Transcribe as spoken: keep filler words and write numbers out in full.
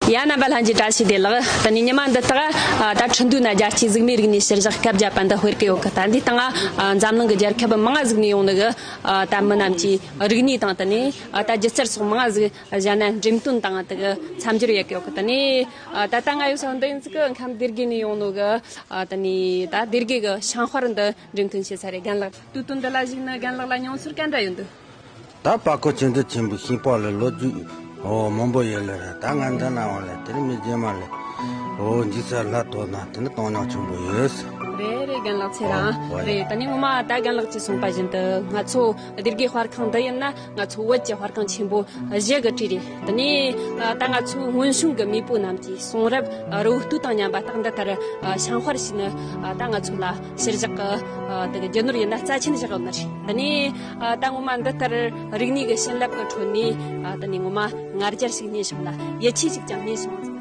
ཡ། རྣམ་པ་ལྷན་རྒྱས་བཀྲ་ཤིས་བདེ་ལེགས། ད་ནི་ཉི་མ་འདི་དག་ཨ་ད་ཁྲིན་ཏུའུ་ན་རྒྱལ་སྤྱིའི་གཟུགས་མེད་རིག་གནས་ཕྱིར་བཞག་སྐབས་བརྒྱ་པ་འདི་སྤེལ་གི་ཡོད་གི། ད་འདི་སྟེང་ཨ་འཛམ་གླིང་གི་རྒྱལ་ཁབ་མང་ང་ཟིག་ནས་ཡོང་ནི་གི་ཨ་ད་མི་རྣམས་ཀྱིས་རིག་གནས་དང་། ད་ནི་ཨ་ད་སྒྱུ་རྩལ་སོགས་མང་ང་ཟིག་གཞན་ན་འགྲེམས་སྟོན་དང་དེ་གི་མཚམས་སྦྱོར་ཡོད་གི་ཡོད་གི། ད་ནི་ཨ་ད་ལྟ་ང་ཡོད་ས་འདི་ཡིན་ཟིག་གི། ཁམས་སྡེ་དགེ་ནས་ཡོང་ནོ་གི་ཨ་ད་ནི་ད་སྡེ་དགེ་གི་ཤིང་དཔར་འདི་འགྲེམས་སྟོན་བྱེད་ས་རེད། རྒན་ལགས། དུས་སྟོན་འདི་ལ་གཞིགས་ནས་རྒན་ལགས་ལ་མྱོང་ཚོར་ག་འདྲ་ཡོད་འདུག་ད་པ་ཀོ་ཆེན་འདི་ཆེན་པོ་ཤིང་པ་ལ་ལོ་རྒྱུས་འོ་མང་པོ་ཡོད་ལེ་རེད། ད་ང་འདི་ན་འོང་ལེ་དེ་ནི་མི་རྗེས་མ་ལེ་འོ་འཇིགས་ས་ལྷ་ཐོག་ན་དེ་ནི་བཏང་སྙོམས་ཆེན་པོ་ཡོད། རེད་རེད། རྒན་ལགས་ཚེ་རང་། ཨོ་ཡ། རེད། ད་ནི་ངོ་མ་ད་རྒན་ལགས་ཀྱིས་གསུངས་པ་བཞིན་དུ་ང་ཚོ་སྡེ་དགེ་དཔར་ཁང་འདི་ཡིན་ན་ང་ཚོ་བོད་ཀྱི་དཔར་ཁང་ཆེན་པོ་བཞི་གི་གྲས་རེད། ད་ནི་ད་ང་ཚོའི་སྔོན་བྱུང་གི་མེས་པོ་རྣམས་ཀྱི་གསུང་རབ་རི་བོ་སྟོད་དང་མཉམ་པ་དག་འདི་ལྟར་ཤིང་དཔར་ཞིག་ནི་ད་ང་ཚོ་ལ་ཕྱིར་བཞག་གི་དེ་གི་རྒྱུ་ནོར་ཡིན་ན་རྩ་ཆེན་བཞག་ཡོད་ནི་རེད། ད་ནི་ཨ་ད་ངོ་མ་འདི་ལྟར་རིག་གནས་ཀྱི་བྱིན་རླབས་ཀྱི་ཁྲོད་ནས་ཨ་ད་ནི་ངོ་མ་ང་རྒྱལ་ཞིག་རྙེད་བྱུང་ལ། ཡིད་ཆེས་ཤིག་ཀྱང་རྙེད་བྱུང་